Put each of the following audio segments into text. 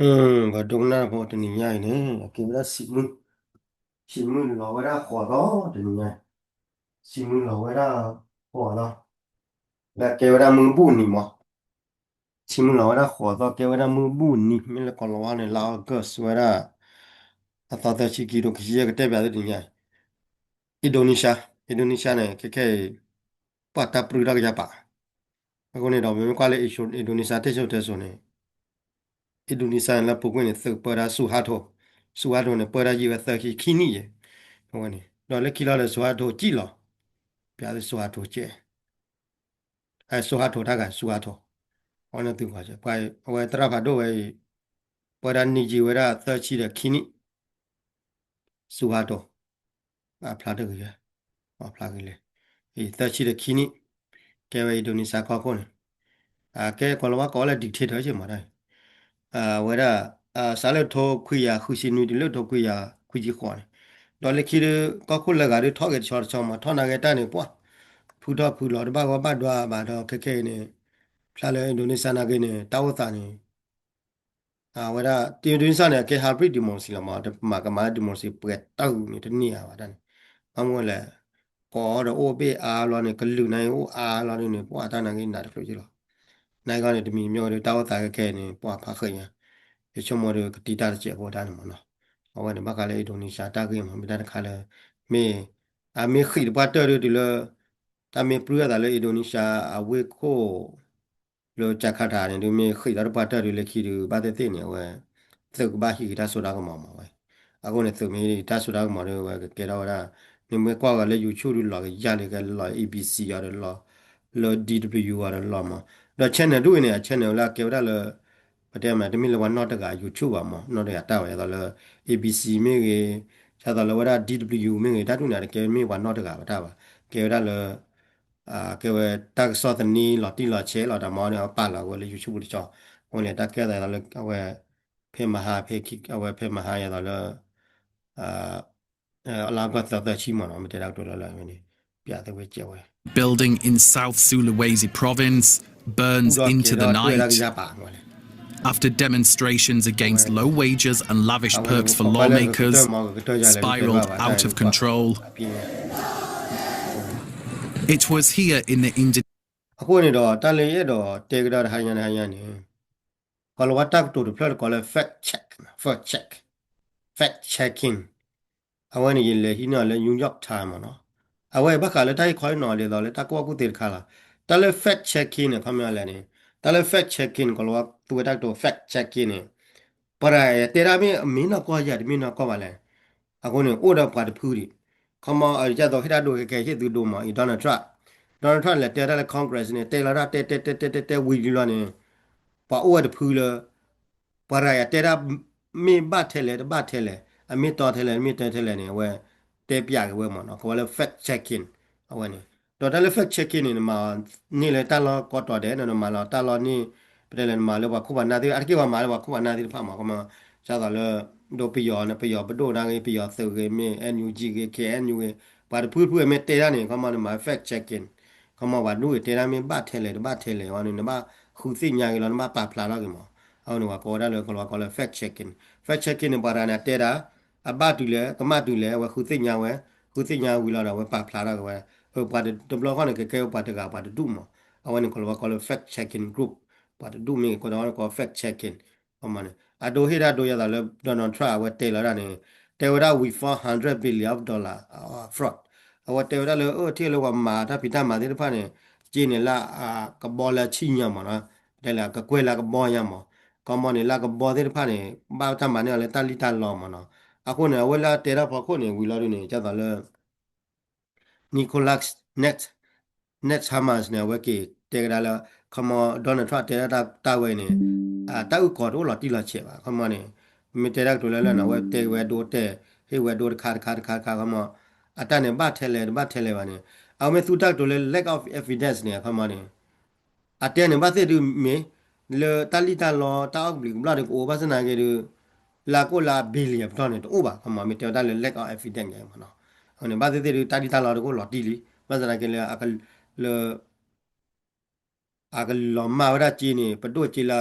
ပှၤဒိကနၣ်ဖိတနံၤညါအံၤန့ၣ် အကဲဝဲဒၣ်ဆံးမုၢ်, ဆံးမုၢ်လီၤဝဲဒၣ်ဃိးသီတနံၤညါ, ဆံးမုၢ်လီၤဝဲဒၣ်ဃိးသီ, လၢကဲဝဲဒၣ်မုၢ်ဘူၣ်နံၤမး, ဆံးမုၢ်လီၤဝဲဒၣ်ဃိးသီ ကဲဝဲဒၣ်မုၢ်ဘူၣ်နံၤ မ့ၢ်လၢကီၤလၤဝါန့ၣ် လါ August ဝဲဒၣ် အသီသၢဆံခံ ဒီးကယဲၢ် ကတဲဘၣ်သုတနံၤညါအံၤ, Indonesia, Indonesia န့ၣ် ခဲခဲအံၤ ပှၤတၢ်ပြူတၢ်ကယၤပာ်, အဃိန့ၣ်ဒီး ပမ့ၢ်ကွၢ်လၢ Indonesia တၢ်စံၣ်စိၤတဲစိၤန့ၣ် Indonesia န့ၣ် လၢပူၤကွံာ်န့ၣ် သုးပၢတၢ် Suharto, Suharto န့ၣ် ပၢတၢ်ယံာ်ဝဲသၢဆံခံနံၣ်ယဲၢ်, အဝဲန့ၣ် ဒီးလၢခံလီၤဒီး Suharto စံၣ်လီၤ, ပျးသု Suharto ကဲ Suharto တၢ်ဂၤ Suharto, အဝဲန့ၣ်သုးဂီၤကဲ ပှၤအဝဲသရၣ်ဖးဒိၣ်ဝဲအံၤ ပၢတၢ်နံၣ်ယံာ်ဝဲဒၣ်သၢဆံဒီးခံနံၣ်, Suharto အဖျါတဂ့ၤ, အဖျါဂ့ၤလဲၣ်, အံၤသၢဆံဒီးခံနံၣ်, ကဲဝဲ Indonesia ကီၢ်ခိၣ်န့ၣ်, အကဲကီၤလၤဝါကိးလၢ dictator က့မးတၢ်, အဝဲဒၣ် စးလၢထိခွံကယၤဃုဆံနွံတုၤလၢထိခွံကယၤခွံဆံဃိးန့ၣ်, ဒီးလၢခံဒီး ကီၢ်ခိၣ်လၢဂၤဒီးထီၣ်ဂဲၤတဆီတဆီမး ထီၣ်နာ်က့တၢ်န့ၣ် ပှၤ ဖုထီၣ်ဖုလီၤ တဘၣ်ဂီၢ်ဘၣ်ဒွါဘၣ်ဒီး ခဲခဲအံၤန့ၣ် ဖျါလၢ Indonesia နာ်က့န့ၣ် တၢ်အိၣ်သးန့ၣ် အဝဲဒၣ် Indonesia န့ၣ် အကဲ hybrid democracy လီၤမး တမၤကမၤ democracy ပှဲၤတၢ်ဂုာ်န့ၣ်တန့ၢ်ဧါဘၣ်တၢ်န့ၣ်, ဘၣ်မနုၤလဲၣ်, ကိးဒီးအိၣ်ဘ့ၣ်အါလီၤန့ၣ် ကလုာ်န့ၣ်အိၣ်အါလီၤဒ်န့ၣ် ပှၤတၢ်နာ်က့နးတဖျၢၣ်က့လီၤ, နာ်က့န့ၣ် တမံၤမ့ၢ်ဝဲဒီး တၢ်အိၣ်သးခဲခဲအံၤန့ၣ် ပှၤဖးဃဲညါ, ယဆိကမိၣ်ဒီးကတံၢ်တၢ်တစဲးဖိတၢ်န့ၣ်မးနီၤ, အဝဲန့ၣ်ဘၣ်ဃးလၢ Indonesia တၢ်ဂ့ၢ်မး မ့ၢ်တၢ်တခါလၢ မ့ၢ် အမ့ၢ်ဃံးတပှၢ်တၢၢ်ဒုးတုၤလၢ တၢ်မ့ၢ်ပြူအသးလၢ Indonesia အဝ့ၢ်ခိၣ် လၢ Jakarta န့ၣ် ဒုးမ့ၢ်ဃံးဒီးတပှၢ်တၢၢ်ဒုးလၢခံဒုး ဘၣ်သ့ၣ်သ့ၣ်န့ၣ် အဝဲ သုးကဘၣ်ဟံးက့ၤတၢ်စိတၢ်ကမီၤမးဝဲ, အဃိန့ၣ် သုးမ့ၢ်တၢ်စိတၢ်ကမီၤဒုး အဝဲကကဲထီၣ်ဝဲဒၣ်, မ့မ့ၢ်ကွၢ်ဂၤလၢ YouTube ဒုးလီၤကယၢ်လံ ကလီၤ A B C အီၤဒီးလီၤ, လၢ D W အီၤဒီးလီၤမး, ဒီး channel ဒူၣ်အံၤန့ၣ် အ channel လၢအကဲဝဲဒၣ်လၢ ပတဲမး တမ့ၢ်လၢပှၤနီၢ်တဂၤ YouTube ဘၣ်မး နီၢ်တဂၤတၢ်ဘၣ် ဒ်သိးလၢ A B C မ့ၢ်ဂ့ၤ, ဒ်သိးလၢဝဲဒၣ် D W မ့ၢ်ဂ့ၤ တၢ်ဒူၣ်န့ၣ် တကဲမ့ၢ်ပှၤနီၢ်တဂၤဘၣ်တၢ်ဘၣ်, ကဲဝဲဒၣ်လၢ ကဲဝဲတၢ်ကစီၣ်သန့လီၤတံၢ်လီၤဆဲးလီၤတၢ်မၤန့ၣ် ပာ်လီၤဝဲလၢ YouTube တကီ, အဃိန့ၣ် တၢ်ကဲသးလၢအဝဲ ဖဲမဟါ ဖဲမဟါယသးလၢ လါကီၢ်သၢသၢဆံမးနီၤ မ့ၢ်တဲဒၣ်ကတိၤလၢလၢန့ၣ် ပျးသ့ဝဲကဲဝဲ Building in South Sulawesi province burns into the night after demonstrations against low wages and lavish perks for lawmakers spiraled out of control. It was here in the Indo- အဃိန့ၣ်ဒီး တၢ်လၢယအဲၣ်ဒိးတဲကဒီးတဟါညါတဟါညါန့ၣ် ကီၤလၤဝါတၢ်ကတိၤတဖျၢၣ်တကိးလၢ fact check, fact check, fact checking, အဝဲန့ၣ် ယလဲၤဟံးန့ၢ်အီၤလၢ New York Times မ့ၢ်နီၤ, အဝဲဘၣ်ဃးလၢတၢ်ဟ့ၣ်ခီဟ့ၣ်နီၤဒ်သိးလၢတၢ်ကူၣ်ဘၣ်ကူၣ်သ့တခါလီၤ. တၢ်လၢ fact checking န့ၣ် ခီပညီလဲၣ်န့ၣ် တၢ်လၢ fact checking န့ၣ် ကီၤလၤဝါသူဝဲတၢ်ကတိၤ fact checking န့ၣ် ပှၤတဂၤတဲဒၣ်မ့ၢ်အမ့ၢ်နီၢ်ကီၢ်ယၤ တမ့ၢ်နီၢ်ကီၢ်ဘၣ်လဲၣ်, အဃိန့ၣ် အိၣ်ဒီးပှၤတဖုဒံး, ခီမီ ဒ်သိးဟ့ၣ်တၢ်ဒိဟ့ၣ်တၢ်တဲာ်ဟ့ၣ်သုဒိမး အံၤ Donald Trump, Donald Trump လဲၤတဲတၢ်လၢ Congress န့ၣ် တဲလီၤတၢ်တဲတဲတဲတဲတဲတဲဝံၤလီၤန့ၣ် ပှၤအိၣ်ဝဲတဖုလၢ ပှၤတဂၤယၤတဲဒၣ် မ့ၢ်ဘၣ်ထဲလဲၣ်တဘၣ်ထဲလဲၣ် အမ့ၢ်တီထဲလဲၣ် မ့ၢ်တဲထဲလဲၣ်န့ၣ် အဝဲတဲပျးက့ၤဝဲမ့ၢ်နီၤ ကိးဝဲလၢ fact checking အဝဲန့ၣ်, ဒီးတၢ်လၢ fact checking န့ၣ် နမၤန့ၢ်လၢတၢ်လီၢ်ကိးတီၤဒဲး နမၤလီၤတၢ်လီၢ်န့ၣ် ပတဲလဲၣ် နမၤလၢပှၤခိၣ်ပှၤနၢ်သ့ၣ် အတက့ၢ်ပှၤမၤလၢပှၤခိၣ်ပှၤနၢ်သ့ၣ်တဖၣ်မး ခီမီ ဒ်သိးလၢ ဒိပယီၤန့ၣ် ပယီၤပဒိၣ်နၢ်ဂ့ၤ ပယီၤသုးဂ့ၤ မ့ၢ် NUG ဂ့ၤ K N U ဂ့ၤ ပှၤတဖုတဖုမ့ၢ်တဲဒၣ်န့ၣ် ခီမီ နမၤ fact checking ခီမီ ပှၤဒိၣ်ဂ့ၤတဲဒၣ်မ့ၢ်ဘၣ်ထဲလဲၣ်တဘၣ်ထဲလဲၣ်ဝဲန့ၣ် နဘၣ်ဃုသ့ၣ်ညါက့ၤလီၤ နဘၣ်ပာ်ဖျါထီၣ်က့ၤမး, အဝဲန့ၣ် ပှၤကိးဝဲဒၣ်လၢ ကီၤလၤဝါကိးလၢ fact checking, fact checking န့ၣ် ပှၤတဂၤန့ၣ် အတဲဒၣ် အဘၣ်တုၤလဲၣ် ကမၣ်တုၤလဲၣ် အဝဲဃုသ့ၣ်ညါဝဲ, ဃုသ့ၣ်ညါဝံၤလီၤဒီး အဝဲပာ်ဖျါထီၣ်က့ၤဝဲ, ပှၤတဘျီဃီန့ၣ် ကကဲဝဲပှၤတဂၤပှၤတဒူၣ်မး, အဝဲန့ၣ် ကီၤလၤဝါကိးလၢ fact checking group ပှၤတဒူၣ်မ့ၢ်ဂ့ၤ ကိးဒီးကိး fact checking ခီမီန့ၣ် အဒိဟ့ၣ်တၢ်ဒိယသးလၢ Donald Trump အဝဲတဲလီၤဒၣ်န့ၣ် တဲဝဲဒၣ် we found hundred billion of dollar fraud အဝဲတဲဝဲဒၣ်လၢ အၢ ထံၣ်လၢပှၤမၤတၢ်ဖံးတၢ်မၤသ့ၣ်တဖၣ်န့ၣ် က့န့ၣ်လၢ ကဘီလၢဆံညါမးနီၤ, တဲလၢကကွဲၢ်လၢကဘီညါမး, ခီမီန့ၣ် လၢကဘီသ့ၣ်တဖၣ်န့ၣ် ဘၣ်တၢ်မၤန့ၢ်အီၤလၢတၢ်လံၣ်တၢ်လီမးနီၤ, အဃိန့ၣ် အဝဲလၢအတဲတၢ်ဖီခိၣ်န့ၣ် ဝံၤလီၤဒုးန့ၣ် ဒ်သိးလၢ Nicholas Ned, Ned Hammond န့ၣ် အဝဲက့ၤတဲကဒါလၢ ခီမီ Donald Trump တဲဒၣ်တၢ်ဝဲအံၤန့ၣ် တၢ်အုၣ်ကီၤတအိၣ်လီၤတံၢ်လီၤဆဲးဘၣ် ခီမီန့ၣ်, မ့ၢ်တဲတၢ်ကတိၤလၢလၢန့ၣ် အဝဲတဲဝဲဒိတဲ ဟ့ၣ်ဝဲဒိတခါတခါတခါတခါ ခီမီ အတၢ်န့ၣ်ဘၣ်ထဲလဲၣ်တဘၣ်ထဲလဲၣ်ဘၣ်န့ၣ် အဝဲမ့ၢ်သူတၢ်ကတိၤလၢ lack of evidence န့ၣ် ခီမီန့ၣ် အတဲန့ၣ် ဘၣ်သ့ၣ်ဒုးမ့ၢ် လၢတၢ်လံၣ်တၢ်လီ တၢ်အီၣ်ကဘျံးကဘျၣ်ဒုးကအိၣ် ဘၣ်ဆၣ်သနာ်က့ဒုး လၢအကအိၣ်လၢအ billion ပတီၢ်န့ၣ် တအိၣ်ဘၣ် ခီမီ မ့ၢ်တဲဝဲဒၣ်လၢ lack of evidence မနီၤ, အန့ၣ် ဘၣ်သ့ၣ်သ့ၣ်ဒုး တၢ်လံၣ်တၢ်လီဒုးကအိၣ်လီၤတံၢ်လံ ဘၣ်ဆၣ်သနာ်က့လၢ လၢ အကလီၤမၢ်ဝဲဒၣ်က့န့ၣ် ပဒိၣ်က့လၢ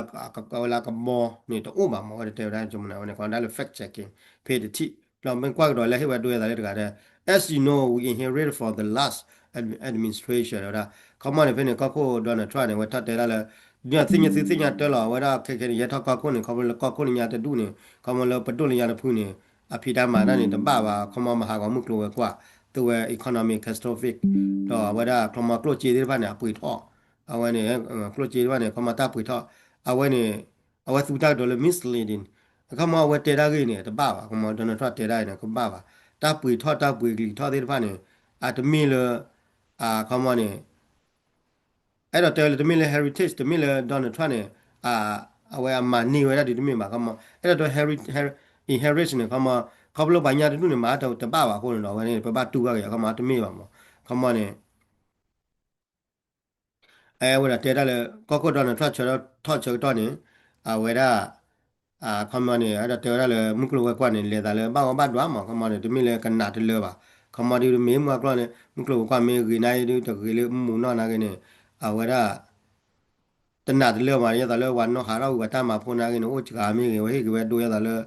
အဝဲလၢကမီန့ၣ်တအိၣ်ဘၣ်မး ဝဲတတဲဝဲဒၣ်ကမီန့ၣ် အဝဲန့ၣ် ကီးဒၣ်လၢ fact checking ဖဲတထံၣ် ဒီးမ့ၢ်ကွၢ်ကဒီးလၢဟ့ၣ်ဝဲဒိဝဲသးလၢတဂၤဒီး as you know we inherit from the last administration ဝဲဒၣ် ခီမီန့ၣ် ဖဲန့ၣ် ကီၢ်ခိၣ် Donald Trump န့ၣ် ဝဲထီၣ်တဲဒၣ်လၢ ဒ်သ့ၣ်ညါသုသ့ၣ်ညါတၢ်လီၤ အဝဲဒၣ်ခဲခဲန့ၣ် ယဲထီၣ်ကီၢ်ခိၣ်န့ၣ် ခီမီလၢကီၢ်ခိၣ်လၢညါတဒူၣ်န့ၣ် ခီမီလၢပဒိၣ်လၢညါတဖုန့ၣ် အဖံးတၢ်မၤတၢ်န့ၣ် တဘၣ်ဘၣ် ခီမီမဟါဂီၤမုၢ်ကျိၤဝဲၤကွာ် သုဝဲ economic catastrophic ဒီးအဝဲဒၣ် ခီမီကျိၣ်စ့သ့ၣ်တဖၣ်န့ၣ် အပှ့ၤထီၣ် အဝဲန့ၣ် ကျိၣ်စ့သ့ၣ်တဖၣ်န့ၣ် ခီမီတၢ်ပှ့ၤထီၣ် အဝဲန့ၣ် အဝဲသူတၢ်ကတိၤလၢ misleading ခီမီအဝဲတဲဒၣ်ဂ့ၢ်န့ၣ် တဘၣ်ဘၣ် ခီမီ Donald Trump တဲဒၣ်န့ၣ် ကဘၣ်ဘၣ် တၢ်ပှ့ၤထီၣ်တၢ်ပှ့ၤကလံၤထီၣ်သ့ၣ်တဖၣ်န့ၣ် အတမ့ၢ်လၢ ခီမီန့ၣ် အဲၣ်ဒိးတဲဝဲလၢတမ့ၢ်လၢ heritage တမ့ၢ်လၢ Donald Trump န့ၣ် အဝဲအမၤန့ၢ်ဝဲဒၣ်ဒုးတမ့ၢ်ဘၣ် ခီမီ အဲၣ်ဒိးတဲ heritage န့ၣ် ခီမီ ခီဖျိပှၤညါတဒူၣ်န့ၣ် မၤတဘၣ်ဘၣ်အဃိန့ၣ်ဒီး အဝဲန့ၣ် ပဘၣ်တူၢ်ဘၣ်က့ၤ ခီမီ တမ့ၢ်ဘၣ်မး ခီမီန့ၣ် အဝဲဒၣ်တဲဒၣ်လၢ ကီၢ်ခိၣ် Donald Trump ထီၣ်ဆၢကတီၢ်န့ၣ် အဝဲဒၣ် ခီမီန့ၣ် အဲၣ်ဒိးတဲဝဲဒၣ်လၢ မုၢ်ကျိၤဝဲၤကွာ်န့ၣ် လဲၤသးလၢဘၣ်ဂီၢ်ဘၣ်ဒွးမး ခီမီန့ၣ် တမ့ၢ်လၢကနးတလၢဘၣ် ခီမီဒ်မ့ၢ်မုၢ်အကျီၢ်န့ၣ် မုၢ်ကျိၤဝဲၤကွာ်မ့ၢ်ဂ့ၤနာ်အံၤဒ်တဂ့ၤလၢမူနီၢ်နာ်ဂ့ၤန့ၣ် အဝဲဒၣ် တနးတလၢမး ဒ်သိးလၢပှၤနီၣ်ဟးထီၣ်ဝံၤပှၤတၢ်မၤဖိနာ်ဂ့ၤန့ၣ် အိၣ်စှၤမ့ၢ်ဂ့ၤ ဝဲဟ့ၣ်က့ၤဝဲဒိဝဲဒ်သိးလၢ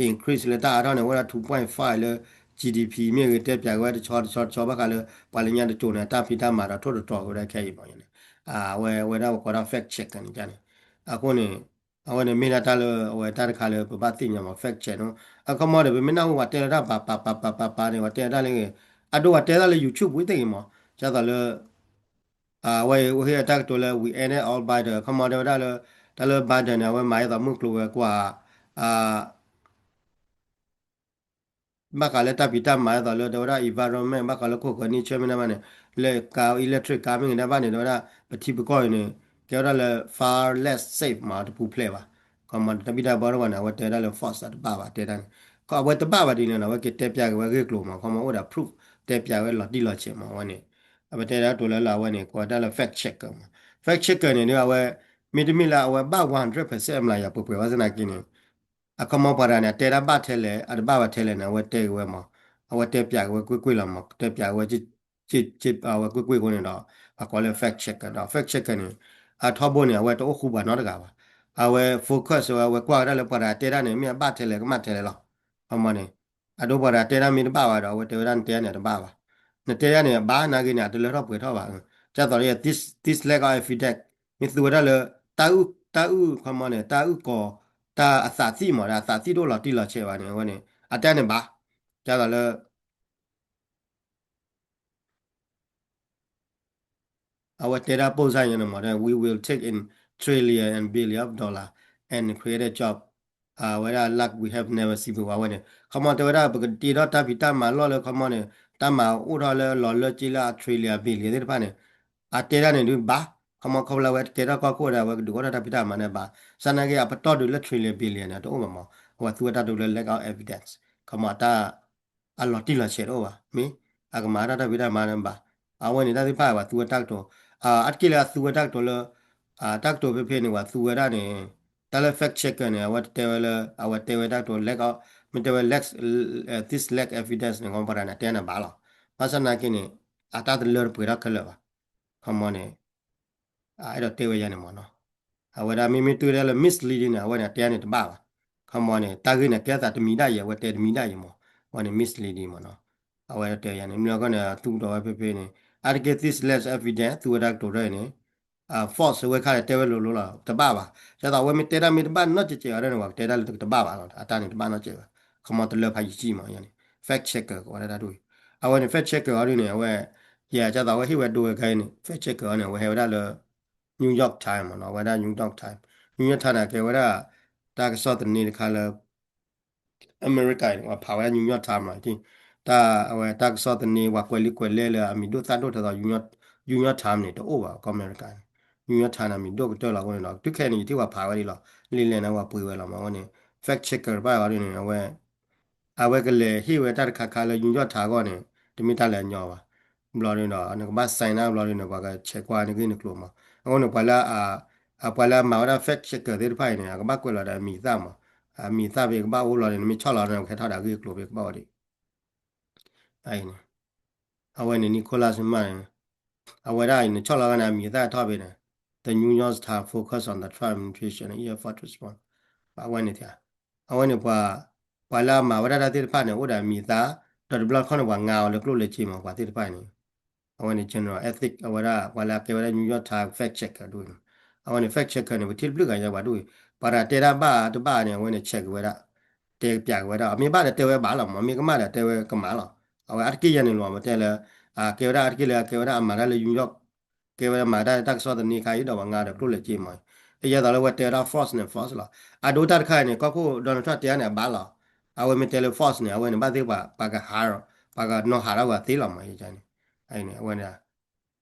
increase လၢတၢ်အါထီၣ်န့ၣ် အိၣ်ဒၣ် two point five လၢ GDP မ့ၢ်ဂ့ၤ တဲပၠးက့ၤဝဲတဆီတဆီတဆီဘၣ်ဃးလၢ ပှၤလၢညါတစိၤန့ၣ် အတၢ်ဖံးတၢ်မၤဒီးထိၣ်တတြီၤက့ၤဝဲဒၣ်ခဲအံၤမးန့ၣ် အဝဲဝဲဒၣ်ပကိးဒၣ် fact check န့ၣ်န့ၣ် အဃိန့ၣ် အဝဲန့ၣ်မ့ၢ်ဒၣ်တၢ်လၢအဝဲတၢ်တခါလၢပဘၣ်သ့ၣ်ညါမး fact check နီၤ အခီမီဒီး ပမ့ၢ်နၢ်ဟူပှၤတဲလၢတၢ်ပာ်ပာ်ပာ်ပာ်ပာ်ပာ်န့ၣ် ပှၤတဲတၢ်လၢ အဒိပှၤတဲတၢ်လၢ YouTube ဝံၤသ့ၣ်ဂ့ၤမး ဒ်သိးလၢ အဝဲအိၣ်ဟ့ၣ်အတၢ်ကတိၤလၢ we ended all Biden ခီမီတဲဝဲဒၣ်လၢ တၢ်လၢ Biden န့ၣ် အဝဲမၤဒ်သိးမုၢ်ကျိၤဝဲၤကွာ် ဘၣ်ဃးလၢတၢ်ဖံးတၢ်မၤဒ်သိးလၢ တဲဝဲဒၣ် environment ဘၣ်ဃးလၢခိၣ်ဃၢၤ nature မ့ၢ်ဒၣ်ဘၣ်န့ၣ် လၢကါ electric ကါမ့ၢ်ဂ့ၤဒၣ်ဘၣ်န့ၣ် တဲဝဲဒၣ် ပထံပကီၢ်အံၤန့ၣ် ကဲဝဲဒၣ်လၢ far less safe မး တပူၤဖျဲးဘၣ် ခီမီတၢ်ဘံၣ်တၢ်ဘၢတဖၣ်န့ၣ် အဝဲတဲဝဲဒၣ်လၢ false တဘၣ်ဘၣ် တဲဒၣ်န့ၣ် အဝဲတဘၣ်ဘၣ်ဒ်န့ၣ်ဒီး အဝဲက့ၤတဲပၠးက့ၤဝဲဂ့ၢ်ကျိၤမး ခီမီအိၣ်ဒီး proof တဲပၠးဝဲလီၤတံၢ်လီၤဆဲးမး အဝဲန့ၣ် အဝဲတဲဒၣ်ကတိၤလၢလၢအဝဲန့ၣ် ကိးဝဲဒၣ်လၢ fact checker မး fact checker န့ၣ်ဒီး အဝဲ မ့တမ့ၢ်လၢအဝဲဘၣ် one hundred percent အမျးယၤပှဲၤပှဲၤဘၣ်ဆၣ်သနာ်က့န့ၣ် အခီမီပှၤတဂၤန့ၣ် အတဲဒၣ်ဘၣ်ထဲလဲၣ် အတဘၣ်ဘၣ်ထဲလဲၣ်န့ၣ် အဝဲတဲက့ၤဝဲမး အဝဲတဲပၠးက့ၤဝဲကွ့ၢ်ကွ့ၢ်လီၤမး တဲပၠးက့ၤဝဲ အဝဲကွ့ၢ်ကွ့ၢ်အဃိန့ၣ်ဒီး အကိးလၢ fact checker ဒီး fact checker န့ၣ် အထီဘိန့ၣ် အဝဲတအိၣ်ဃူပှၤနီတဂၤဘၣ် အဝဲ focus ဝဲ အဝဲကွၢ်ဝဲဒၣ်လၢပှၤတဂၤတဲဒၣ်န့ၣ် မ့ၢ်အဘၣ်ထဲလဲၣ်ကမၣ်ထဲလဲၣ်လီၤ ခီမီန့ၣ် အဒိပှၤတဂၤတဲဒၣ်မ့ၢ်တဘၣ်ဘၣ်ဒီး အဝဲတဲဝဲဒၣ်နတဲဒၣ်န့ၣ် တဘၣ်ဘၣ် နတဲဒၣ်န့ၣ် ဘၣ်နာ်ဂ့ၤန့ၣ် အတလၢထီၣ်ပှဲၤထီၣ်ဘၣ် ဒ်သိးလၢ this this lack of evidence မ့ၢ်သူဝဲဒၣ်လၢ တၢ်အုၣ် တၢ်အုၣ် ခီမီန့ၣ် တၢ်အုၣ်ကီၤ တၢ်အသးသံၣ်မး ဒီးအသးသံၣ်တအိၣ်လီၤတံၢ်လီၤဆဲးဘၣ်န့ၣ် အဝဲန့ၣ် အတဲန့ၣ်ဘၣ် ဒ်သိးလၢ အဝဲတဲဒၣ်ပိၢ်စၢ်ယဲန့ၣ်မး we will take in trillion and billion of dollar and create a job အဝဲဒၣ် like we have never seen before အဝဲန့ၣ် ခီမီတဲဝဲဒၣ် ပကတ့ထီၣ်တၢ်ဖံးတၢ်မၤလီၢ်လၢခီမီန့ၣ် တၢ်မၤအိၣ်ထီၣ်လၢလီၤလၢက့လၢ a trillion billion သ့ၣ်တဖၣ်န့ၣ် အတဲဒၣ်န့ၣ်ဒုးဘၣ် ခီမီခီဖျိလၢအဝဲကဲထီၣ်ကီၢ်ခိၣ်ဒီး အဝဲကဒုးအိၣ်ထီၣ်တၢ်ဖံးတၢ်မၤန့ၣ်ဘၣ် ဆၣ်သနာ်က့ အပတီၢ်ဒုးလၢ trillion billion န့ၣ် တအိၣ်ဘၣ်မး အဝဲသူဝဲတၢ်ဒုးလၢ lack of evidence ခီမီတၢ် အလီၤတံၢ်လီၤဆဲးတအိၣ်ဘၣ် မ့ၢ် အကမၤတၢ်တၢ်ဖံးတၢ်မၤန့ၣ်ဘၣ် အဝဲန့ၣ်တၢ်သ့ၣ်တဖၣ်ပှၤသူဝဲတၢ်ကတိၤ အတက့ၢ်လၢအသူဝဲတၢ်ကတိၤလၢ တၢ်ကတိၤဖဲဖဲန့ၣ် ပှၤသူဝဲဒၣ်န့ၣ် တၢ်လၢ fact checker န့ၣ် အဝဲတဲဝဲလၢ အဝဲတဲဝဲတၢ်ကတိၤ lack of မ့ၢ်တဲဝဲ lack this lack evidence န့ၣ် ခီမီပှၤတဂၤန့ၣ် တဲန့ၣ်ဘၣ်လီၤ ဘၣ်ဆၣ်သနာ်က့န့ၣ် အတၢ်တလၢတပှဲၤထီၣ်ခဲလၢာ်ဘၣ် ခီမီန့ၣ် အဲၣ်ဒိးတဲဝဲယၤန့ၣ်မးနီၤ အဝဲဒၣ်မ့မ့ၢ်တုၤဒၣ်လၢ misleading န့ၣ် အဝဲန့ၣ် အတဲန့ၣ်တဘၣ်ဘၣ် ခီမီန့ၣ် တၢ်ဂ့ၢ်န့ၣ် ကဲသးတမံၤဒၣ်ယဲ အဝဲတဲတမံၤဒၣ်ယဲမး အဝဲန့ၣ် misleading မးနီၤ အဝဲတဲယၤန့ၣ် မ့ၢ်အဃိန့ၣ် သူကဒီးဝဲဖဲဖဲန့ၣ် အါတက့ၢ် this lack evidence သူဝဲတၢ်ကတိၤထီၣ်အံၤန့ၣ် false ဝဲခါန့ၣ် တဲဝဲလိၤလိၤလီၤ တဘၣ်ဘၣ် ဒ်သိးအဝဲမ့ၢ်တဲဒၣ်မ့ၢ်တဘၣ်နီတစဲးစဲးအီၤဒ်န့ၣ် ပှၤကတဲဒၣ်လၢတဘၣ်ဘၣ်လီၤ အတၢ်န့ၣ်တဘၣ်နီတစဲးဘၣ် ခီမီတလၢဖးယံာ်ကံမးယၤန့ၣ် fact checker ကိးဝဲဒၣ်တၢ်ဒ်အံၤ အဝဲန့ၣ် fact checker အီၤဒ်န့ၣ် အဝဲ ယဲဒ်သိးအဝဲဟ့ၣ်ဝဲဒိဝဲခါအံၤန့ၣ် fact checker အီၤန့ၣ် အဝဲဟဲဝဲဒၣ်လၢ New York Times မးနီၤ အဝဲဒၣ် New York Times New York Times န့ၣ် ကဲဝဲဒၣ် တၢ်ကစီၣ်သန့တခါလၢ အမဲရကၤန့ၣ် ပှၤဖးဝဲဒၣ် New York Times မး တၢ်အဝဲတၢ်ကစီၣ်သန့ ပှၤကွဲးလံာ်ကွဲးလဲၢ်လၢအမံၤဒိၣ်သၣ်ဒိၣ်ထဲသိး New York Times န့ၣ် တအိၣ်ဘၣ် ကီၢ်အမဲရကၤန့ၣ် New York Times န့ၣ် အမံၤဒိၣ်ကတၢၢ်လီၤအဃိန့ၣ်ဒီး တုၤခဲအံၤန့ၣ် ယထံၣ်ပှၤဖးဝဲဒ်လီၤ လံာ်လဲၢ်န့ၣ် ပှၤပှ့ၤဝဲလီၤမးအဃိန့ၣ် fact checker တဖၣ်အီၤဒ်န့ၣ် အဝဲ အဝဲကလဲၤဟ့ၣ်ဝဲတၢ်တခါခါလၢ New York Times အဂီၢ်န့ၣ် တမ့ၢ်တၢ်လၢအညီဘၣ် ဘျီဒ်န့ၣ်ဒီး နကဘၣ် sign နၤဘျီဒ်န့ၣ် ပှၤကဆဲးကွၢ်နဂ့ၢ်နကျိၤမး အဃိန့ၣ် ပှၤလၢ ပှၤလၢအမၤဝဲဒၣ် fact checker သ့ၣ်တဖၣ်အံၤန့ၣ် အကဘၣ်ကွဲးလီၤဒီးအမံၤသၣ်မး အမံၤသၣ်ဖဲကဘၣ်အိၣ်လီၤန့ၣ် နမ့ၢ်ဆီၣ်လီၤန့ၣ် ကဟဲထီၣ်ဒီးအဂ့ၢ်အကျိၤဖဲကဘၣ်ဝဲဒၣ် အဝဲန့ၣ် Nicholas မးန့ၣ် အဝဲဒၣ်အံၤန့ၣ် ဆီၣ်လီၤဂၤန့ၣ် အမံၤသၣ်ထီၣ်ဖဲန့ၣ် the New York Times focus on the Trump administration air force response အဝဲန့ၣ် အဝဲန့ၣ်ပှၤ ပှၤလၢအမၤဝဲဒၣ်တၢ်သ့ၣ်တဖၣ်န့ၣ် အိၣ်ဒီးအမံၤအသၣ် ဒီးတဘျီတခီၣ်န့ၣ် ပှၤငါအီၤလၢကျိၣ်လၢစ့မး ပှၤသ့ၣ်တဖၣ်န့ၣ် အဝဲန့ၣ် general ethic အဝဲဒၣ် ပှၤလၢအကဲဝဲဒၣ် New York Times fact checker ဒ်န့ၣ် အဝဲန့ၣ် fact checker န့ၣ် ပထံၣ်တဘျုးဂၤညါပှၤဒ်အံၤ ပှၤတဂၤတဲတၢ်ဘၣ်တဘၣ်န့ၣ် အဝဲန့ၣ် check က့ၤဝဲဒၣ် တဲပၠးက့ၤဝဲဒၣ် အမ့ၢ်ဘၣ်ဒီးတဲဝဲဘၣ်လီၤမး မ့ၢ်ကမၣ်ဒီးတဲဝဲကမၣ်လီၤ အဝဲအါတက့ၢ်ယဲန့ၣ်လီၤ ပတဲလၢ အကဲဝဲဒၣ်အါတက့ၢ်လၢအကဲဝဲဒၣ်အမၤတၢ်လၢ New York ကဲဝဲဒၣ်မၤတၢ်တၢ်ကစီၣ်သန့ခါအံၤဒီးပှၤငါဒီးကျိၣ်လၢစ့မး အယဲသိးလၢအဝဲတဲဝဲဒၣ် false န့ၣ် false လီၤ အဒိတၢ်တခါအံၤန့ၣ် ကီၢ်ခိၣ် Donald Trump တဲအါန့ၣ် အဘၣ်လီၤ အဝဲမ့ၢ်တဲလၢ false န့ၣ် အဝဲန့ၣ် ဘၣ်သ့ၣ်ပှၤ ပှၤကဟး ပှၤကနီၢ်ဟးထီၣ်ပှၤသ့လီၤမး ယန့ၣ် အဝဲန့ၣ်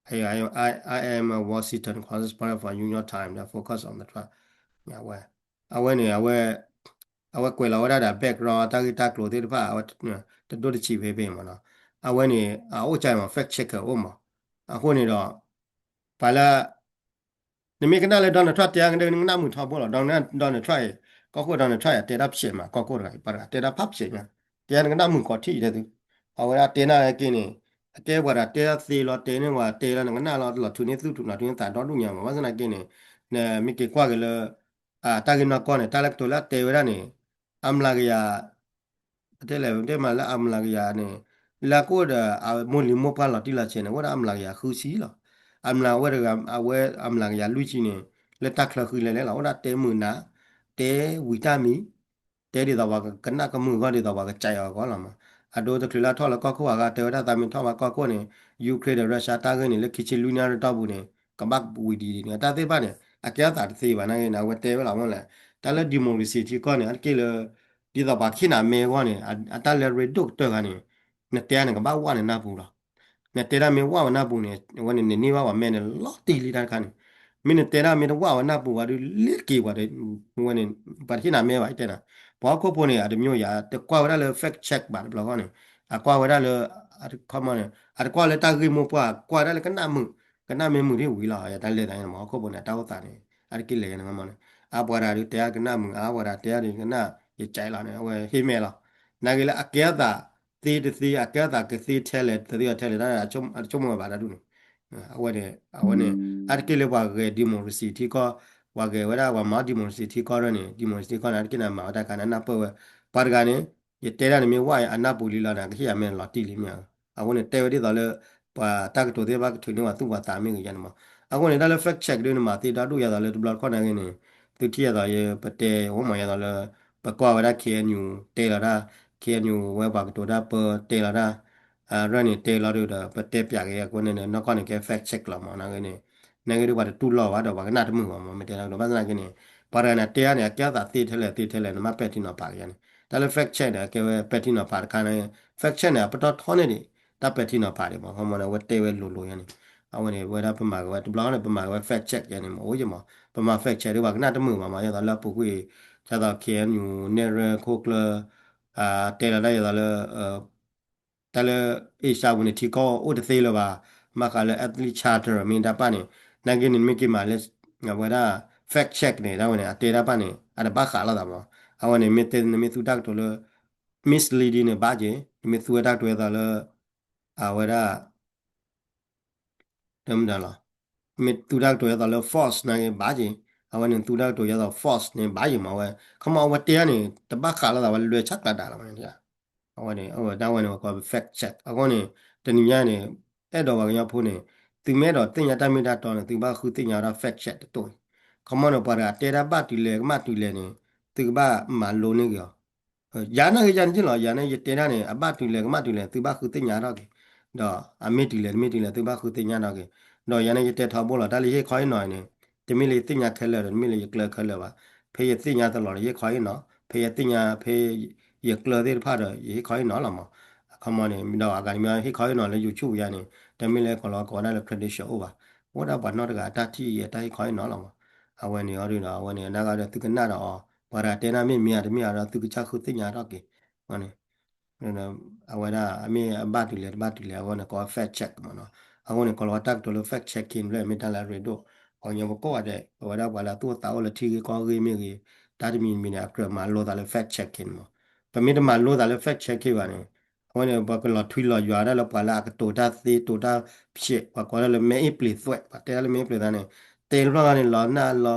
I, I am a Washington correspondent for New York Times that focus on the Trump အဝဲ အဝဲန့ၣ် အဝဲ အဝဲကွဲးလီၤဝဲဒၣ်ဒီး background တၢ်ဂ့ၢ်တၢ်ကျိၤသ့ၣ်တဖၣ် အဝဲတဒိၣ်တဆံးဖဲဖဲမးနီၤ အဝဲန့ၣ် အအိၣ်ကၢမး fact checker အိၣ်မး အဃိန့ၣ်ဒီး ပှၤလၢ နမ့ၢ်ကနၣ်လၢ Donald Trump တဲအါကဒၢနကနၣ်မုာ်ထီဘိလီၤ Donald Trump အံၤ ကီၢ်ခိၣ် Donald Trump အံၤ တဲတၢ်ဖျဲးမး ကီၢ်ခိၣ်တဂၤအံၤ ပှၤတဂၤတဲတၢ်ဖးဖျဲးညါ တဲအါနကနၣ်မုာ်ကီးထံၣ်ယတဲသု အဝဲဒၣ်တဲနၢ်က့န့ၣ် အကဲပှၤတဂၤတဲတၢ်သ့လီၤ တဲန့ၢ်ပှၤတဲလီၤ နကနၣ်လီၤ လီၤထုးန့ၢ်သူၣ်ထုးနၢ်ထုးန့ၢ်သးဒီဒူၣ်ညါမး ဘၣ်ဆၣ်သနာ်က့န့ၣ် နမ့ၢ်က့ၤကွၢ်က့ၤလၢ တၢ်ဂ့ၢ်နီၢ်ကီၢ်န့ၣ် တၢ်လၢကတိၤလၢအတဲဝဲဒၣ်န့ၣ် အမျးကယၤ တဲလဲၣ် တဲမးလၢအမျးကယၤန့ၣ် လၢအကအိၣ်ဒီးအမိၢ်လံၤမိၢ်ပှၢ်လီၤတံၢ်လီၤဆဲးန့ၣ် အိၣ်ဒၣ်အမျးကယၤဃုဆံလီၤ. အမျးဝဲတဂၤ အဝဲအမျးကယၤလွံၢ်ဆံန့ၣ် လၢတၢ်ချၢဃံလဲၣ်လဲၣ်လီၤ. အိၣ်ဒၣ်တဲမုာ်နၤ တဲဝံၤတၢ်မံၤ တဲဒ်သိးပှၤကနၣ်ကမုာ်အဂီၢ် ဒ်သိးပှၤကစဲးအီၤအဂီၢ်လီၤမး. အဒိတချုးလၢအထီၣ်လၢကီၢ်ခိၣ်အဂၤ တဲဝဲဒၣ်သးမ့ၢ်ထီၣ်ဘၣ်ကီၢ်ခိၣ်န့ၣ် Ukraine ဒီး Russia တၢ်ဂ့ၢ်န့ၣ် လၢခံဆံလွံၢ်နံၣ်အတီၢ်ပူၤန့ၣ် ကဘၣ်ဝံၤဒံးဒံးန့ၣ် အတၢ်သ့ၣ်တဖၣ်န့ၣ် အကဲအသးတသ့ဘၣ်နာ်က့န့ၣ် အဝဲတဲဝဲလီၤမ့ၢ်လဲၣ်. တၢ်လၢ democracy ထံကီၢ်န့ၣ် အတက့ၢ်လၢ ဒ်သိးပှၤကဟ့ၣ်နၤမဲအဂီၢ်န့ၣ် အတၢ်လၢရ့ဒိၣ်ကတၢၢ်ခါန့ၣ် နတဲန့ၣ် ကဘၣ်ဝဲနနၢ်ပူၤလီၤ. နတဲဒၣ်မ့ၢ်ဝဲနနၢ်ပူၤန့ၣ် အဝဲန့ၣ် နန့ၢ်ဘၣ်ပှၤမဲန့ၣ် လီၤတံၢ်လံတၢ်တခါန့ၣ်. မ့ၢ်နတဲဒၣ်မ့ၢ်တဝဲနနၢ်ပူၤဘၣ်ဒီး လ့ၤက့ၤပှၤ ဝဲန့ၣ် ပှၤတဟ့ၣ်နၤမဲဘၣ် ယတဲနၤ. ပှၤဟီၣ်ခိၣ်ဖိန့ၣ် အတမံၤယၤ တကွၢ်ဝဲဒၣ်လၢ fact check ဘၣ်တဘျီဃီန့ၣ် အကွၢ်ဝဲဒၣ်လၢ ခီမီန့ၣ် အတကွၢ်လၢတၢ်ဂ့ၢ်မိၢ်ပှၢ် ကွၢ်ဝဲဒၣ်လၢကနၣ်မုာ် ကနၣ်မ့ၢ်မုာ်ဒ်ဝံၤလီၤ. တၢ်လဲၤသးန့ၣ် ပှၤဟီၣ်ခိၣ်ဖိန့ၣ် အတၢ်အိၣ်သးန့ၣ် အါတက့ၢ်လဲၤန့ၣ်မ့ၢ်န့ၣ် အါပှၤတဂၤဒုးတဲအါကနၣ်မုာ် အါပှၤတဂၤတဲအါဒုးကနၣ် ယကဲလီၤန့ၣ် အဝဲဟ့ၣ်မဲာ်လီၤ. နာ်က့လၢအကဲအသးသ့တသ့ အကဲအသးကသ့ထဲလဲၣ် တသ့အီၤထဲလဲၣ် တၢ်အဆိကမိၣ်ဝဲဘၣ်တၢ်ဒ်န့ၣ် အဝဲန့ၣ် အဝဲန့ၣ် အါတက့ၢ်လၢပှၤဂဲၤ democracy ထံကီၢ် ပှၤဂဲၤဝဲဒၣ်ပှၤမၤ democracy ထံကီၢ်ဒ်န့ၣ် democracy ထံကီၢ်န့ၣ် အါတက့ၢ်န့ၣ် မၤဝဲတၢ်ခါန့ၣ် နၢ်ပၢၢ်ဝဲ ပှၤတဂၤန့ၣ် ယတဲဒၣ်န့ၣ်မ့ၢ်ဝဲအနၢ်ပူၤလံလီၤန့ၣ် ကဟ့ၣ်ယၤမဲာ်လီၤတံၢ်လံမ့ၢ်ဧါ. အဃိန့ၣ် တဲဝဲဒ်သိးလၢ ပှၤတၢ်ကတိၤသ့ၣ်တဖၣ်ကထုးန့ၢ်ပှၤသူၣ်ပှၤသးမ့ၢ်ဂ့ၤယါန့ၣ်မး. အဃိန့ၣ် တၢ်လၢ fact check ဒ်န့ၣ် မၤသ့ဒီဒူၣ်ယါသိးလၢတဘျီတခီၣ်နာ်က့န့ၣ် သုထံၣ်ယါသိးယပတဲအိၣ်မးယါသိးလၢ ပကွၢ်ဝဲဒၣ် K N U တဲလီၤတၢ် K N U ဝဲပှၤကတိၤတၢ်ပၢတဲလီၤတၢ် ရၢၢ်န့ၣ်တဲလီၤဒုးဒီး ပတဲပၠးက့ၤအဃိန့ၣ် နီၢ်ကီၢ်န့ၣ်ကဲ fact check လီၤမးနာ်က့န့ၣ် နာ်က့ဒုးပှၤတတူၢ်လိာ်ဘၣ်ဒီးပှၤကနၣ်တမုာ်ဘၣ်မး မ့ၢ်တဲလီၤကဒီး ဘၣ်ဆၣ်နာ်က့န့ၣ် ပှၤတဂၤန့ၣ်တဲအါန့ၣ် အကဲအသးသ့ထဲလဲၣ်သ့ထဲလဲၣ် နမ့ၢ်ပဲာ်ထံနီၤဖးက့ၤယါန့ၣ် တၢ်လၢ fact check န့ၣ် အကဲဝဲပဲာ်ထံနီၤဖးတခါန့ၣ် fact check န့ၣ် အပတီၢ်ထီန့ၢ်ဒံး တၢ်ပဲာ်ထံနီၤဖးဒံးမး ခီမီန့ၣ် အဝဲတဲဝဲလိၤလိၤယါန့ၣ် အဝဲန့ၣ် ဝဲဒၣ်ပမၤက့ၤဝဲ တဘျီန့ၣ် ပမၤက့ၤဝဲ fact check ယါန့ၣ် မ့ၢ်အိၣ်ယါမး ပမၤ fact check ဒ်ပှၤကနၣ်တမုာ်ဘၣ်မး ယါသိးလၢအပူၤကွံာ် ယါသိး K N U နဲၣ်ရွဲၣ်ခိၣ်ကျၢၢ် တဲလီၤတၢ်ယါသိးလၢ တၢ်လၢ Asia ပူၤန့ၣ် ထံကီၢ်အိၣ်တသ့လၢၤဘၣ် ဘၣ်ဃးလၢ ethnic charter မ့ၢ်တၢ်ပၣ်န့ၣ် နာ်က့န့ၣ် နမ့ၢ်က့ၤမၤလၢ အဝဲဒၣ် fact check န့ၣ် တၢ်ဝဲန့ၣ် အတဲတၢ်ပၣ်န့ၣ် အတဘၣ်ဃးလိာ်သးမး အဝဲန့ၣ် မ့ၢ်တဲ နမ့ၢ်သူတၢ်ကတိၤလၢ misleading န့ၣ် ဘၣ်က့ၤ နမ့ၢ်သူဝဲတၢ်ကတိၤအသိးလၢ အဝဲဒၣ် တမ့ၢ်ဒၣ်လီၤ. မ့ၢ်သူတၢ်ကတိၤယါသိးလၢ false နာ်က့ ဘၣ်က့ၤ အဝဲန့ၣ်သူတၢ်ကတိၤယါသိး false န့ၣ် ဘၣ်က့ၤမးဝဲ ခီမီအဝဲတဲန့ၣ် တဘၣ်ဃးလိာ်သးဝဲလွဲၤဆၣ်ကျးဒၣ်လီၤဝဲန့ၣ် အဝဲန့ၣ် အဝဲဒၣ်ဝဲန့ၣ် ပကိး fact check အဃိန့ၣ် တနံၤညါန့ၣ် အဲၣ်ဒိးပှၤကညီဖိန့ၣ် သုမ့ၢ်အဲၣ်ဒိးသ့ၣ်ညါတၢ်မ့ၢ်တၢ်တီန့ၣ် သုဘၣ်ဃုသ့ၣ်ညါဝဲဒၣ် fact check တတိၢ်အံၤ ခီမီန့ၣ် ပှၤတဂၤတဲတၢ်ဘၣ်တုၤလဲၣ်ကမၣ်တုၤလဲၣ်န့ၣ် သုကဘၣ်မၤလိန့ၢ်က့ၤအီၤ ယၤနာ်က့ယၤန့ၣ်က့လီၤ ယၤန့ၣ် ယတဲဒၣ်န့ၣ် အဘၣ်တုၤလဲၣ်ကမၣ်တုၤလဲၣ် သုဘၣ်ဃုသ့ၣ်ညါထီၣ်က့ၤ ဒီးအမ့ၢ်တုၤလဲၣ်တမ့ၢ်တုၤလဲၣ် သုဘၣ်ဃုသ့ၣ်ညါထီၣ်က့ၤ ဒီးယၤန့ၣ် ယတဲထီဘိလီၤ တၢ်လၢယဟ့ၣ်ခီဟ့ၣ်နီၤအံၤန့ၣ် တမ့ၢ်လၢယသ့ၣ်ညါခဲလၢာ်ဒီး တမ့ၢ်လၢယကျၢၤခဲလၢာ်ဘၣ် ဖဲယသ့ၣ်ညါတလီၤဒီးယဟ့ၣ်ခီဟ့ၣ်နီၤ ဖဲယသ့ၣ်ညါဖဲ ယကျၢၤသ့ၣ်တဖၣ်ဒီး ယဟ့ၣ်ခီဟ့ၣ်နီၤလီၤမး အခီမီန့ၣ် ဒီးအဂၤတမံၤဟ့ၣ်ခီဟ့ၣ်နီၤလၢ YouTube ယၤန့ၣ် တမ့ၢ်လၢကိးလီၤကိးဝဲဒၣ်လၢ credential အိၣ်ဘၣ် အိၣ်ဒၣ်ပှၤနီတဂၤအတၢ်ထံၣ်အတၢ်ဟ့ၣ်ခီဟ့ၣ်နီၤလီၤမး အဝဲန့ၣ်အီၤဒီး အဝဲန့ၣ် နာ်က့ဒီးသုကနၣ်ဒီးအီၤ ပှၤတဂၤတဲနၢ်မ့ၢ်မ့ၢ်ဧါတမ့ၢ်ဧါဒီး သုကစၢ်ဃုသ့ၣ်ညါထီၣ်က့ၤ အဝဲဒၣ် အမ့ၢ်အဘၣ်တုၤလဲၣ်တဘၣ်တုၤလဲၣ် အဝဲန့ၣ်ကိး fact check မးနီၤ အဃိန့ၣ် ကိးလီၤဝဲတၢ်ကတိၤလၢ fact checking လၢမ့ၢ်တၢ်လၢအရ့ဒိၣ် ပှၤကညီပကိးဂၤဒဲး ပဝဲဒၣ်ပှၤလၢအသူၣ်အိၣ်သးအိၣ်လၢထံဂ့ၢ်ကီၢ်ဂ့ၢ်မ့ၢ်ဂ့ၤ တၢ်တမံၤမံၤန့ၣ် အကြၢးမၤလိသးလၢ fact checking မး ပမ့ၢ်တမၤလိသးလၢ fact checking ဘၣ်န့ၣ် အဝဲန့ၣ် ပှၤကလီၤထွံလီၤယွၤဒၣ်လၢပှၤလၢအကတိၤတၢ်သ့တိၤတၢ်ဖျဲး ပှၤကိးဒၣ်လၢ မဲအ့ၣ်ပျ့ၤသွဲး ပှၤတဲဒၣ်လၢ မဲအ့ၣ်ပျ့ၤသွဲးန့ၣ် တဲတဖျၢၣ်န့ၣ် လီၤနၢ်လီ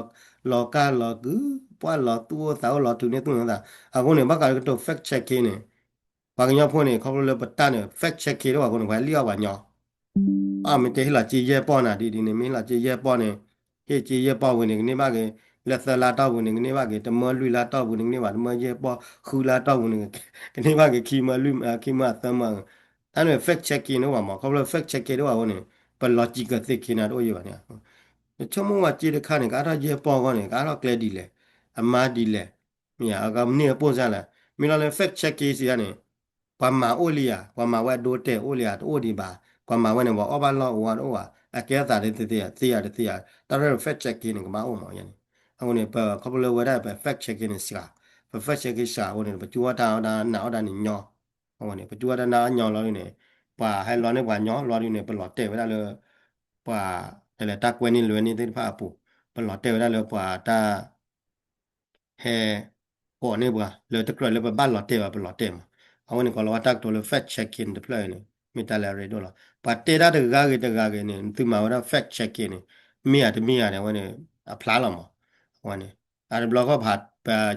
ၤကၢ်လီၤကုၤ ပှၢ်လီၤသူၣ်အိၣ်သးအိၣ်လီၤထုးန့ၢ်သူၣ်န့ၢ်သး အဃိန့ၣ် ဘၣ်ဃးလၢကတိၤ fact checking န့ၣ် ပှၤကညီဖိန့ၣ် ခီဖျိလၢပတၢ်န့ၣ် fact checking တအိၣ်ဘၣ်အဃိန့ၣ် ပှၤလံၣ်အီၣ်ပှၤညီ အမ့ၢ်တဲဟ့ၣ်လီၤစ့ယဲၢ်ပီၢ်နၤဒ်ဒ်န့ၣ် မ့ၢ်ဟ့ၣ်လီၤစ့ယဲၢ်ပီၢ်န့ၣ် ဟ့ၣ်စ့ယဲၢ်ပီၢ်ဝံၤန့ၣ် ကန့ၢ်ဘၣ်က့ၤ လၢသၢလါတီၢ်ပူၤန့ၣ် ကန့ၢ်ဘၣ်က့ၤ တမၢလွံၢ်လါတီၢ်ပူၤန့ၣ် ကန့ၢ်ဘၣ်တမၢယဲၢ်ပီၢ် ဃုလါတီၢ်ပူၤန့ၣ် ကန့ၢ်ဘၣ်က့ၤခံမၢလွံၢ်မၢ ခံမၢသၢမၢ တၢ်န့ၣ် fact checking တအိၣ်ဘၣ်မး ခီဖျိ fact checking တအိၣ်ဘၣ်အဃိန့ၣ် ပလီၤစံၢ်ကၢၤသ့ၣ်ခ့နၤတအိၣ်ယံၤဘၣ်န့ၣ် နဆိကမိၣ်ဝဲစ့တခါန့ၣ် ကအါထီၣ်ယဲၢ်ပီၢ်အဂီၢ်န့ၣ် ကအါထီၣ်ကျဲဒ်လဲၣ် အမါဒ်လဲၣ် မ့ၢ်ဧါ အကမ့ၢ်အပိၢ်စၢ်လဲၣ် မ့ၢ်လီၤလၢ fact checking စံးယါန့ၣ် ပှၤမၤအိၣ်လံဧါ ပှၤမၤဝဲဒိတဲာ်အိၣ်လံဧါ တအိၣ်ဒံးဘၣ် ပှၤမၤဝဲန့ၣ် ပှၤအီၣ်ဘၣ်လီၢ်အိၣ်ဝါတအိၣ်ဘၣ် အကဲအသးဒ်သ့ဧါ သ့ဧါတသ့ဧါ တၢ်ရဲၣ် fact checking န့ၣ် ကဘၣ်အိၣ်မးယါန့ၣ် အဃိန့ၣ် ပခီဖျိလၢဝဲဒၣ်ပ fact checking န့ၣ်စှၤ ပ fact checking စှၤအဃိန့ၣ် ပကၠူအီၣ်တၢ်အီၣ်တၢ်နးအီၣ်တၢ်န့ၣ်ညီ အဃိန့ၣ် ပကၠူအီၣ်တၢ်နးအီၣ်ညီလီၤဒ်န့ၣ် ပှၤဟဲလီန့ၢ်ပှၤညီလီၤဒ်န့ၣ် ပလီၤတဲာ်ဝဲဒၣ်လၢ ပှၤ တလဲၤတၢ်ကွဲန့ၢ်လွဲန့ၢ်သ့ၣ်တဖၣ်အပူၤ ပလီၤတဲာ်ဝဲဒၣ်လၢပှၤတၢ် ဟဲ ကိးန့ၢ်ပှၤ လၢတကြၢးလၢပဘၣ်လီၤတဲာ်ဘၣ် ပလီၤတဲာ်မး အဝဲန့ၣ် ကိးလီၤဝဲတၢ်ကတိၤလၢ fact checking တဖျၢၣ်အံၤန့ၣ် မ့ၢ်တၢ်လၢအရ့ဒိၣ်လီၤ. ပှၤတဲတၢ်တဂၤဂ့ၤတဂၤဂ့ၤန့ၣ် သုမၤဝဲဒၣ် fact checking န့ၣ် မ့ၢ်ဧါတမ့ၢ်ဧါန့ၣ် အဝဲန့ၣ် အဖျါလီၤမး အဝဲန့ၣ် အတဘျီခီၣ်ဖး ပက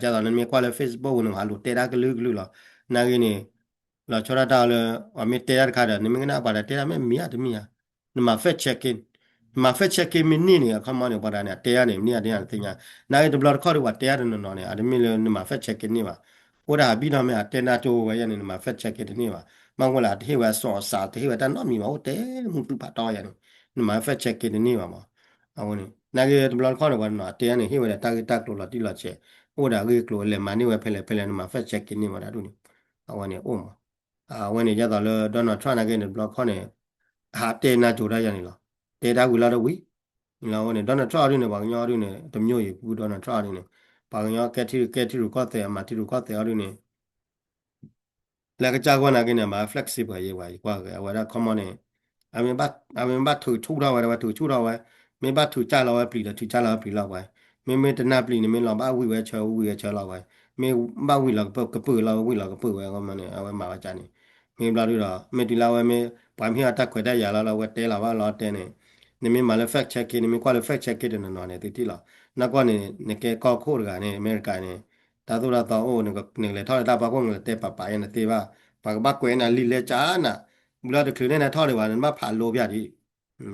သိးန့ၣ် နမ့ၢ်ကွၢ်လၢ Facebook ပူၤန့ၣ် ပှၤလိၤတဲတၢ်ကလုာ်ကလုာ်လီၤ. နာ်ဂ့ၤန့ၣ် လီၤဆီဒၣ်တၢ်လၢ ပှၤမ့ၢ်တဲတၢ်တခါဒီး နမ့ၢ်ကနၣ်ပှၤဒီးတဲတၢ်မ့ၢ်မ့ၢ်ဧါတမ့ၢ်ဧါ နမၤ fact checking နမၤ fact checking မ့ၢ်န့ၢ်န့ၣ် အခီမီန့ၣ် ပှၤတဂၤန့ၣ် အတဲတၢ်န့ၣ် မ့ၢ်ဧါတမ့ၢ်ဧါတသ့ၣ်ညါ. နာ်ဂ့ၤတဘျီတခီၣ်ဒီး ပှၤတဲတၢ်တနီၤနီၤန့ၣ် အတမ့ၢ်လၢနမၤ fact checking န့ၢ်ဘၣ်. အိၣ်ဒၣ်ဟးဘံၣ်နီၣ်မ့ၢ် အတဲနၢ်ကၠိဝဲယါန့ၣ် နမၤ fact checking တန့ၢ်ဘၣ်. မ့ၢ်ဝဲလၢ တဟ့ၣ်ဝဲအစီအစး တဟ့ၣ်ဝဲတၢ်နီတမံၤဘၣ် အိၣ်တဲမူသူၣ်ဖးတီယါန့ၣ် နမၤ fact checking တန့ၢ်ဘၣ်မး. အဝဲန့ၣ် နာ်ဂ့ၤတဘျီတခီၣ်န့ၣ် ပှၤတနီၤအတဲန့ၣ် ဟ့ၣ်ဝဲဒၣ်တၢ်ဂ့ၢ်တၢ်ကျိၤလီၤတံၢ်လီၤဆဲး အိၣ်ဒၣ်အဂ့ၢ်အကျိၤ အလဲၤမၤန့ၢ်ဝဲဖဲလဲၣ်ဖဲလဲၣ် နမၤ fact checking န့ၢ်ဘၣ်ဒၣ်ဒ်န့ၣ်. အဝဲန့ၣ်အိၣ်မး အဝဲန့ၣ် ဒ်သိးလၢ Donald Trump နာ်ဂ့ၤန့ၣ် တဘျီတခီၣ်န့ၣ် ဟးတဲနၢ်ကၠိတၢ်ယါန့ၣ်လီၤ. တဲတၢ်ဝံၤလီၤတဝံၤ လီၤအဝဲန့ၣ် Donald Trump အီၤဒ်န့ၣ် ပှၤကညီအီၤဒ်န့ၣ် တမျိုးအံၤ ဖု Donald Trump အီၤဒ်န့ၣ် ပှၤကညီကဲထံရူၢ်ကီၢ်သဲး အမၤထံရူၢ်ကီၢ်သဲးအီၤဒ်န့ၣ် လၢကစၢ်ဂီၢ်နာ်ဂ့ၤန့ၣ် အမၤ flexible ယဲဝဲ ယကွၢ်ဂ့ၤ အဝဲဒၣ်ခီမီန့ၣ် အမ့ၢ်ဘၣ်ထုးဆူၣ်ထီၣ်ဝဲဒီးဝဲထုးဆူၣ်ထီၣ်ဝဲ, မ့ၢ်ဘၣ်ထုးကၢ်လီၤဝဲပျံၤဒီးထုးကၢ်လီၤဝဲပျံၤလီၤဝဲ, မ့မ့ၢ်တနၢ်ပျံၤန့ၣ် မ့ၢ်လီၤဘၣ်ဝံၣ်ဝဲဆၢဝံၣ်ဝဲဆၢလီၤဝဲ, မ့ၢ်ဘၣ်ဝံၣ်လီၤကပုာ်လီၤဝဲဝံၣ်လီၤကပုာ်ဝဲ အမန့ၣ် အဝဲမၤဝဲကန့ၣ်, မ့ၢ်ဘျီဒုဒီး မ့ၢ်တုၤလၢအဝဲမ့ၢ် ပှၤမ့ၢ်ဟ့ၣ်အီၤတၢ်ခွဲးတၢ်ယာ်လီၤလၢအဝဲတဲလီၤဘၣ်လီၤတဲန့ၣ်, နမ့ၢ်မၤလၢ fact checking နမ့ၢ်ကွၢ်လၢ fact checking တနီၤနီၤန့ၣ် သုထံၣ်လီၤ, နကွၢ်န့ၣ် နကဲကီၢ်ခိၣ်တဂၤန့ၣ် အမဲရကၤန့ၣ် တၢ်သိၣ်တၢ်သီအိၣ် နကလဲၤထီၣ်လၢတၢ်ဖီခိၣ် နကလဲၤတဲပာ်ပာ်ယဲနသ့ဘၣ်, ပှၤကဘၣ်ကွဲးနၤလံာ်လဲၢ်ကၠါနၤ, ဘျီတချုးန့ၣ်နထီၣ်ဒံးဘၣ် နဘၣ်ဖးလိပျၢ်ဒ်,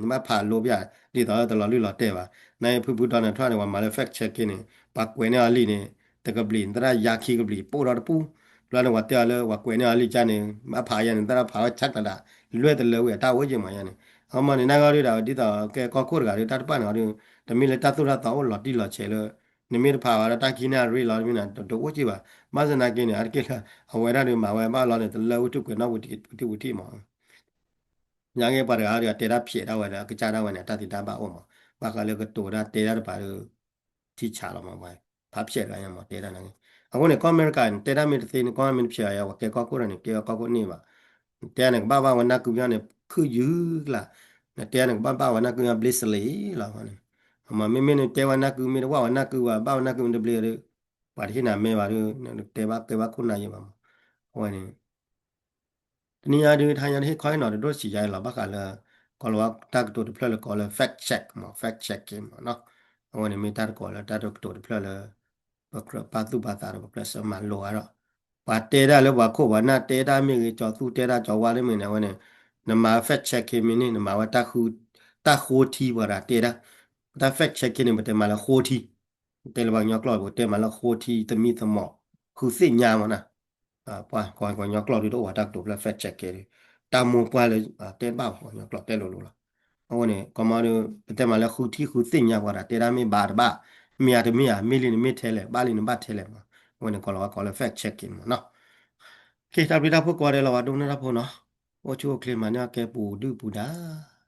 နဘၣ်ဖးလိပျၢ် ဒ်သိးလၢတလီၤလုၢ်လီၤတဲာ်ဘၣ်, နဖုဖု Donald Trump န့ၣ် ပှၤမၤလၢ fact checking န့ၣ် ပှၤကွဲးန့ၢ်အီၤလံာ်န့ၣ် တကဘျံး သရၣ်ယါခံကဘျံး ပိၢ်ဒီးတပူၤ, ဘျီန့ၣ် ပှၤတဲအီၤလၢ ပှၤကွဲးန့ၢ်အီၤလံာ်ကၠါန့ၣ် ဘၣ်ဖးယဲန့ၣ် သရၣ်ဖးဝဲဆၢကလးဒၣ် လွဲၢ်တလၢဝံၤအတၢ်အိၣ်ယဲၢ်မးယဲန့ၣ်, အမန့ၣ် နဂီၢ်ဒုဒီး ဒ်သိးကဲကီၢ်ခိၣ်တဂၤဒု တၢ်တဖၣ်န့ၣ်အီၤဒု တမ့ၢ်လၢတၢ်သိၣ်တၢ်သီအိၣ်လီၤတံၢ်လီၤဆဲးလၢ နမ့ၢ်တဖးဘၣ်ဒီးတၢ်ခံန့ၣ်အရ့လီၤ တမ့ၢ်နတအိၣ်က့ၢ်ဘၣ်, ဘၣ်ဆၣ်သနာ်က့န့ၣ် အါတက့ၢ်လၢ အဝဲဒၣ်ဒုးမၤဝဲဘၣ်လီၤန့ၣ် တလၢဝံၣ်ထူၣ်ကွဲးနီၣ်ဝံၣ်ထူၣ်ဝံၣ်ထံၣ်မး, ညါက့ၤပှၤတဂၤဒုး အတဲတၢ်ဖျဲးဒၣ်ဝဲဒီး အကစၢ်ဒၣ်ဝဲန့ၣ် အတၢ်သ့တၢ်ဘၣ်အိၣ်မး, ဘၣ်ဃးလၢကတိၤဒၣ်တဲဒၣ်တပၤဒုး ထံဆးလီၤမး, ပှၤဖးဖျဲးတဂၤညါမး တဲဒၣ်န့ၣ်, အဃိန့ၣ် ကီၢ်အမဲရကၤန့ၣ် တဲဒၣ်မ့ၢ်တသ့န့ၣ် ကီၢ်မ့ၢ်တဖျဲးဘၣ်ယါ ပှၤကဲကီၢ်ခိၣ်ဒီးန့ၣ် ကဲကီၢ်ခိၣ်န့ၢ်ဘၣ်, တဲန့ၣ် ကဘၣ်ဘၣ်ဝဲနၢ်ကုဘျီန့ၣ် ခုၣ်ယုၢ်ကျါ, နတဲန့ၣ် ကဘၣ်ဘၣ်ဝဲနၢ်ကုဘျီ ဘျ့စလ့လီၤန့ၣ်, အမ့မ့ၢ်နတဲဝဲနၢ်ကု မ့ၢ်တဝၣ်ဝဲနၢ်ကုဘၣ် ဘၣ်ဝဲနၢ်ကုမ့ၢ်တဘျ့ဒီး ပှၤတဟ့ၣ်နၤမဲဘၣ်ဒီး နတဲဘၣ်ကဲဘၣ်ခိၣ်နၢ်ယဲၢ်ဘၣ်မး, အဝဲန့ၣ် တနံၤညါဒုး တဟါညါတဟ့ၣ်ခီဟ့ၣ်နီၤတဒိၣ်ဆံးယါအံၤလီၤ ဘၣ်ဃးလၢ ကီၤလၤဝါတၢ်ကတိၤတဖျၢၣ်လၢကိးလၢ fact check မး fact checking မးနီၤ, အဝဲန့ၣ်မ့ၢ်တၢ်တကိးလၢတၢ်ကတိၤတဖျၢၣ်လၢ ပကြၢးပာ်သူၣ်ပာ်သးဒီး ပကြၢးစၢမၤလိာ်အါဒီး ပှၤတဲတၢ်လၢပှၤခိၣ်ပှၤနၢ်တဲတၢ်မ့ၢ်ဂ့ၤ ကၠီၤသူၣ်တဲတၢ်ကၠီၤဝါလၢမ့ၢ်န့ၣ် အဝဲန့ၣ် နမၤ fact checking မ့ၢ်န့ၣ် နမၤဝဲ တၢ်ဃိထံပှၤတၢ်တဲတၢ်, တၢ် fact checking န့ၣ် ပတဲမးလၢဃိထံ တဲလၢပှၤကညီကျိာ် ပတဲမးလၢဃိထံသမံသမိး ဃုသ့ၣ်ညါမးနီၤ, ပှၤကညီကျိာ်ဒုးတအိၣ်ဝဲတၢ်ကတိၤဖျၢၣ် fact checking ဒုး တၢ်မိၢ်ပှၢ်လၢ တဲတဘၣ်ပှၤကညီကျိာ်တဲလိၤလိၤလီၤ, အဝဲန့ၣ် ကီမီဒုး ပတဲမးလၢဃုထံဃုသ့ၣ်ညါပှၤတၢ်တဲတၢ်မ့ၢ်ဘၣ်တဘၣ်, မ့ၢ်ဧါတမ့ၢ်ဧါ မ့ၢ်လံန့ၣ်မ့ၢ်ထဲလဲၣ် ဘၣ်လံန့ၣ်ဘၣ်ထဲလဲၣ်မး, အဝဲန့ၣ်ကိးလီၤဝဲကိးလၢ fact checking မးနီၤ, က့ တၢ်ဘျုးတၢ်ဖှိၣ်ကိးဂၤဒဲးလီၤ ပှၤဒိကနၣ်တၢ်ဖိနီၤ, အိၣ်ဆူၣ်အိၣ်ချ့မၤန့ၢ်အီၣ်ကဲပူၤဒုၣ်ပူၤဒါ